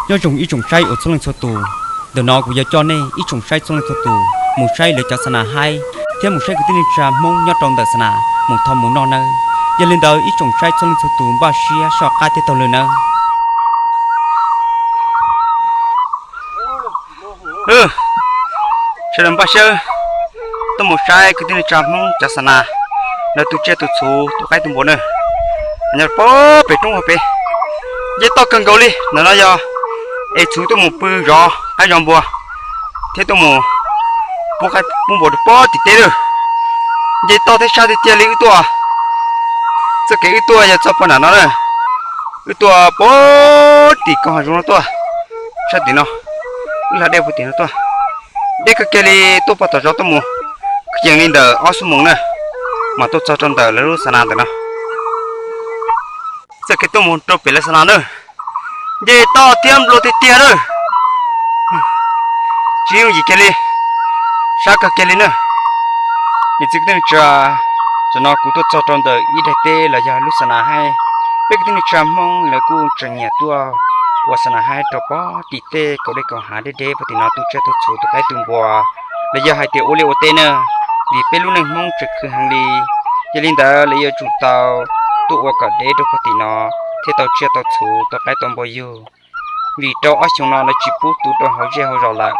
Nyob zoo ib tsoom saib uas txhua leej txhua tus, ntawm no kuv yuav coj nej ib tsoom saib txhua leej txhua tus mus saib lawv cov xa nas haib thiab mus saib kwv tij neej tsa Hmoob nyob rau ntawm xa nas mus thau mus noj nawb. Yog li ntawd ib tsoom saib txhua leej txhua tus npaj siab soj qab thiab taug lw nawb. Sawv daws npaj siab tuaj mus saib kwv tij neej tsa Hmoob cov xa nas, lawv tu tsiaj tu txhuv tu qaib tu npua na. Nyob pem roob hauv pem, nce toj kawg nkaus li ntawm no yog es txhuv tuaj mus pw zov qaib zov npua thiab tuaj mus pub qaib pub npua rau pem tim teb lawm. Nce toj thiab sab tiag tiag li wb tuaj, txoj kev wb tuaj yog txoj pem nram no na. Wb tuaj pem tim koog hav zoov no tuaj, sab tim no, wb hla dej pem tim no tuaj. Deb kawg kiag li, tuaj pem tom zos tuaj mus kwv yees li ntawm ob xuab moos na, mas tuaj txog rau ntawm lawv lub xa nas ntawm no. Txoj kev tuaj mus rau pem lawv xa nas na, nce toj thiab nplua tiag tiag na. Tsis yooj yim kiag li, sab kawg kiag li na. Niam txiv kwv tij neej tsa, tam no kuv tuaj txog rau ntawm ib daim teb los yog lub xa nas haib. Peb kwv tij neej tsa Hmoob lawv kuj tseem nyiam tuaj ua xa nas haib rau pem tim tej kaum dej kaum hav deb deb pem tim no tu tsiaj tu txhuv tu qaib tu npua, los yog hais tias ua liaj ua teb na, vim peb lub neej Hmoob tseem khwv heev li. Yog li ntawd lawv yuav tsum tau tuaj ua kom deb rau pem tim no thiab tau tsiaj tau txhuv tau qaib tau npua yug. Vim rau ob xyoos no lawv tsis pub tu rau hauv zej hauv zos lawm,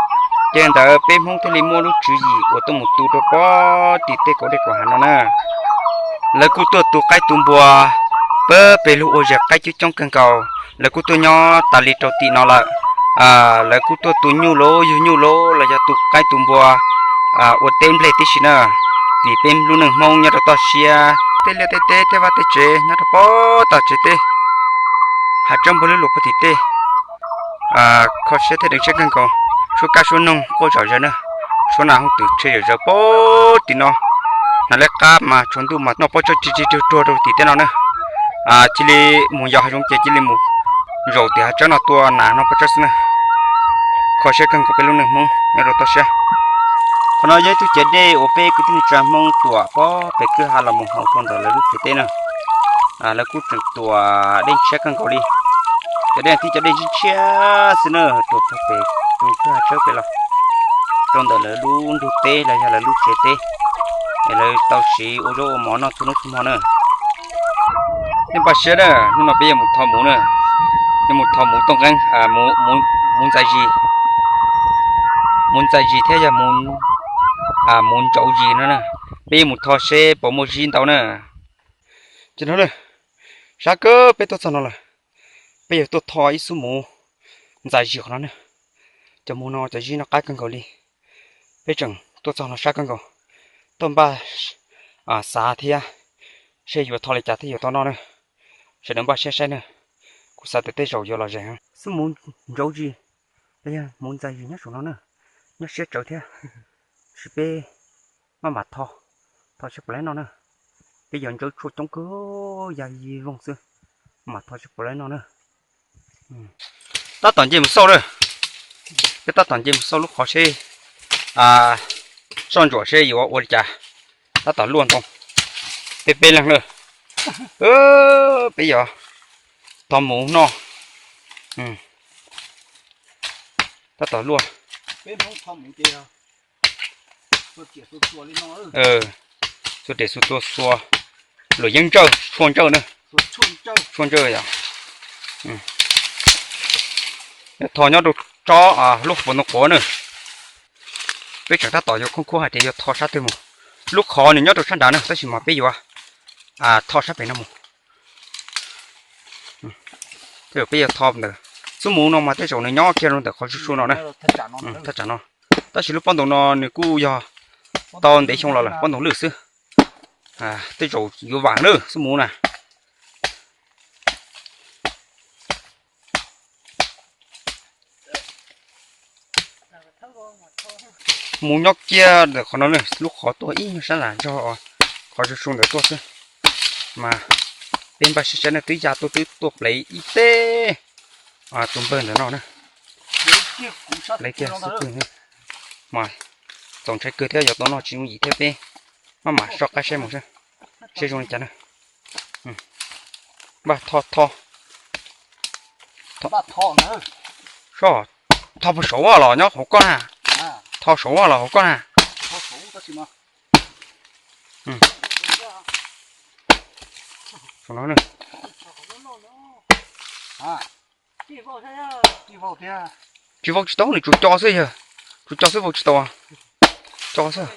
ces ntawd peb Hmoob thiaj li muaj lub tswv yim uas tuaj mus tu rau pem tim tej kaum dej kaum hav no na. Lawv kuj tuaj tu qaib tu npua pem pem lug ua zes qaib coob coob kawg nkaus. Lawv kuj tuaj nyob tas li rau tim no lawm. Lawv kuj tuaj tu nyuj lawm yug nyuj lawm los yog tu qaib tu npua ua teb nplej tib si na. Vim peb lub neej Hmoob nyob rau toj siab, tej liaj tej teb tej vaj tej tsev nyob rau pem toj tsev teb, hav tsawb npawg lub lug pem tim tej. Kho siab thiab deev siab kawg nkaus, suab kab suab noog quaj zom zaws na, suab nas hooj twm tshe zom zaws pem tim no. Hnav liab qab mas tsaus ntuj mas noj pob tsawb rig rig ruag ruag rau tim teb no na. Cia li mus yos hav zoov ces cia li mus zaum tim hav tsawb no tua nas noj pob tsawb xwb na. Kho siab kawg nkaus peb lub neej Hmoob nyob rau toj siab. Qhov no yog ib tug ciav dej uas peb kwv tij neej tsa Hmoob tuam pem kwj ha los mus hauv rau ntawm lawv lub tsev teb na. Lawv kuj tseem tuam dej ntshiab kawg nkaus li. Cov dej tib cov dej ntshiab ntshiab xwb na, tuam pem tus kwj ha tshawb pem los rau ntawm lawv lub ntug teb los yog lawv lub tsev teb, es lawv tau siv ua zaub ua mov noj txhua hnub txhua hmo na. Nej npaj siab na, hnub no peb yuav mus tho muv na, yuav mus tho muv tooj qeeb, muv ntxais zis, muv ntxais zis thiab yog muv ntsauv zis no na. Peb yuav mus tho seb puas muaj zib ntau na. Ces no na, sab kawg peb tuaj txog no lawm, peb yuav tuaj tho ib xub muv ntxais zis qhov no na. Cov muv no cov zib no qab kawg nkaus li. Peb tseem tuaj txog no sab kawg nkaus, tuaj npaj xav thiab seb yuav tho li cas thiaj yuav tau noj na. Sawv daws npaj siab saib na, kuv xav tias tej zaum yuav lom zem. Xub muv ntsauv zis los yog muv ntxais zis nyob saum no na, nyob siab tsawv thiab. Tab sis peb maj mam tho, tho seb puas laib noj na. Peb yuav ntsawb tshuaj coob kawg ya yi voog xwb, maj mam tho seb puas laib noj na. Tab tom nce mus xauj na, peb tab tom nce mus xauj lub qhov seb, soj ntsuam seb yuav ua li cas. Tab tom luaj ntoo, peb peb leeg na, peb yuav tho muv noj. Tab tom luaj. Xua riam xua tua xua, luam yeeb ntsawj tshuaj ntsawj na, tshuaj ntsawj yom. Tho nyob rau tsob lub qhuav ntoo quav na. Peb tseem tab tom yuav khoob khuab hais tias yuav tho sab twg mus. Lub qhov nws nyob rau sab nrad na, tab sis mas peb yuav tho sab pem no mus. Tej zaum peb yuav tho ntawm xub muv no mas tej zaum nws nyob kiag rau ntawm qhov su su no na, thaj tsam no. Tab sis lub pob ntoo no nws kuj yog tau ntev xyoo los lawm, pob ntoo lwj xwb. Tej zaum yuav vam na xub muv na. Mus nyob kiag ntawm qhov no, lub qhov tuaj ib nyuag sab nram zog, qhov su su ntawd tuaj xwb. Mas peb npaj siab saib na, twb ya tuaj twb tuaj plev ib teg tus npawg ntawm no na. Plev kiag xub pwg, mas txaus ntshai kawg thiab yuav tau noj tsis yooj yim thiab, peb maj mam soj qab saib mus seb zoo li cas na. Npaj tho, tho. Npaj tho na. Koj tho puag saud los nyob hauv koj na. Tho saud los hauv koj na. Saum no na. Tsis vau tsis tau, nws tsuas co xwb yog. Tsuas co xwb, vau tsis tau. Co xwb.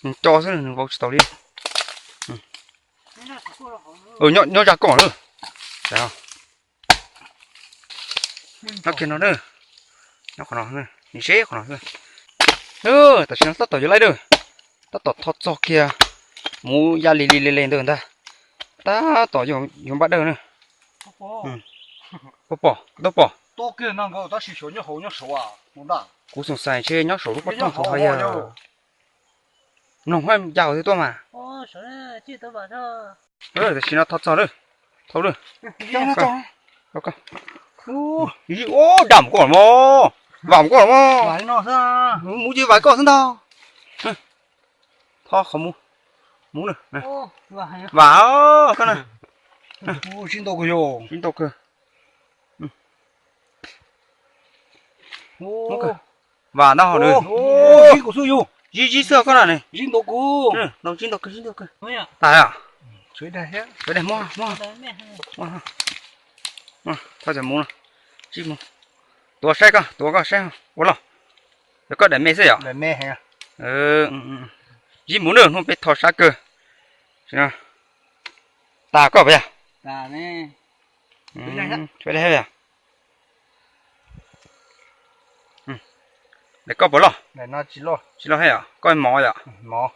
Nws co xwb, nws vau tsis tau li. Nyob zaj koj lawm. Nyob kiag no na. Nyob qhov no, nws seb qhov no xwb. Tam sim no tab tom yuav laij dawb, tab tom tho txog kiag. Mus ya li li li li ntawd ntag. Tab tom yuav npaj dawb na. Pom, pom, pom. Kuv xav xav ntshe nyob saum lub pob tog saud hos yog. Mloog haj ya hauv twg tuaj mas. Tam sim no tho txog lawm. Thau lawm. Dam koj los mog. Vam koj los mog. Mus ces vam koj xwb ntag. Tho qhov mus. Mus na. Vam koj na. Sib ntau kawg. Sib ntau kawg. Vam ntau hov na. Zib xwb koj na. Zib ntau kawg, zib ntau kawg. Tas, sawv daws muab, muab. Thov cov mus no. Zib mus. Tuav saib koj, tuav koj saib ua los. Yog koj daim me xwb yom? Zib mus na, hnub peb tho sab kawg. Tas koj puas yog? Sawv daws yog. Daim koj puas loj? Tsis loj thiab yom, koj mov yom? Mov.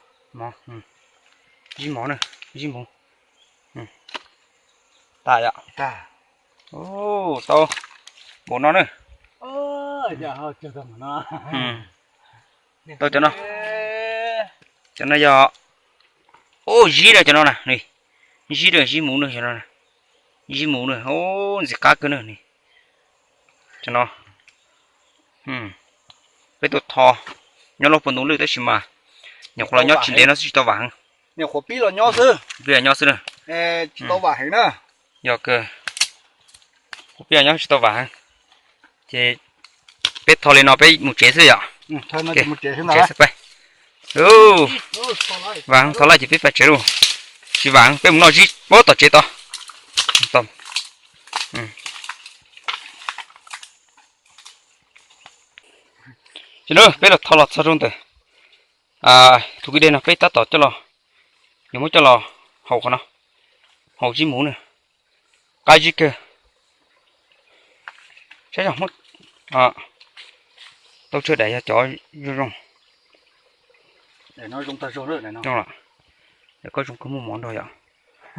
Zib mov na, zib mus. Tas yom? Tau. Npaum no na. Tau cov no. Cov no yog, ub, zib na cov no na. Zib na, zib mus na cov no. Zib mus na, ub, ntxim qab kawg na. Cov no peb tuaj tho nyob lub puag ntoo lwj tab sis mas nyuam qhuav los nyob tsis ntev no xwb, tsis tau vam heev. Nyuam qhuav pib los nyob xwb. Pib los nyob xwb na. Tsis tau vam heev na. Yog kawg, kuv pib los nyob tsis tau vam heev. Ces peb tho li no peb mus tsev xwb yom. Mus tsev xwb peb. Vam heev, tho laij ces peb pais tsev lauj. Tsis vam heev peb mus noj zib puag tom tsev tod. Ces na peb los tho los txog rau ntawm tus kwj deg no peb tab tom coj los, yuav muab coj los haus qhov no, haus zib mus na. Qab zib kawg. Saib zoo, tau tshuaj daim yog cov zoo zoo. Zoo lawm, koj zoo kawg muaj mov nrog yom.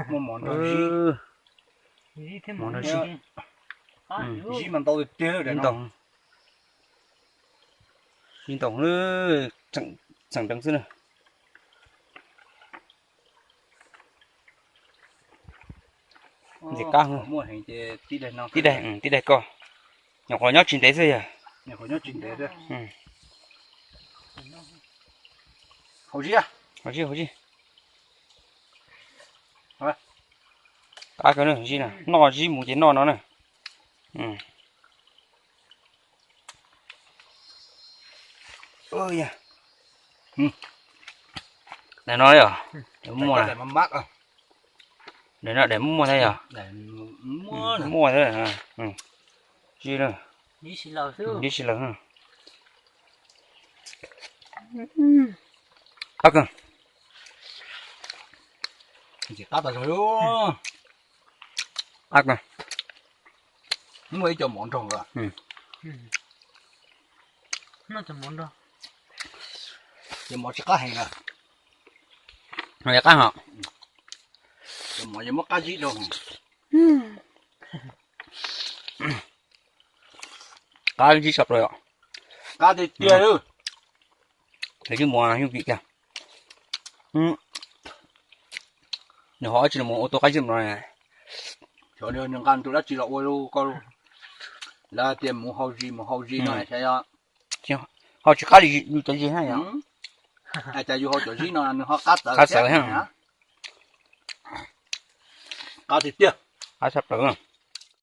Muaj mov nrog zib. Mov nrog zib. Zib mas ntau tiag tiag. Zib ntau, tseem deev xwb na. Ntxim qab. Tib daim, tib daim koj. Nyuam qhuav nyob tsis ntev xwb yog. Haus zib, haus zib. Qab kawg na, zib na, noj zib mus ces noj no na. Daim no yog, daim muaj, daim no daim muaj thiab yog. Muaj thiab. Zib na, zib si lawm. Qab kawg. Qab tas zog. Qab kawg. Muaj ib co mov nrog. Ces mov tsis qab heev na. Qab hos. Ces mov yuav muab qab zib rau. Qab zib sab plaws os. Qab tiag tiag. Ces zib mus yooj yim kiag. Nws ho tsis mus ua tua qab zib no. Nws nqa tus dab tsi los ua koj. Lawv tias mus haus zis, mus haus zis no. Ho tsis qab li yus cov zis na yom. Cas yus haus cov zib no nws ho qab txawv thiab. Qab tiag tiag. Qab sab plaws.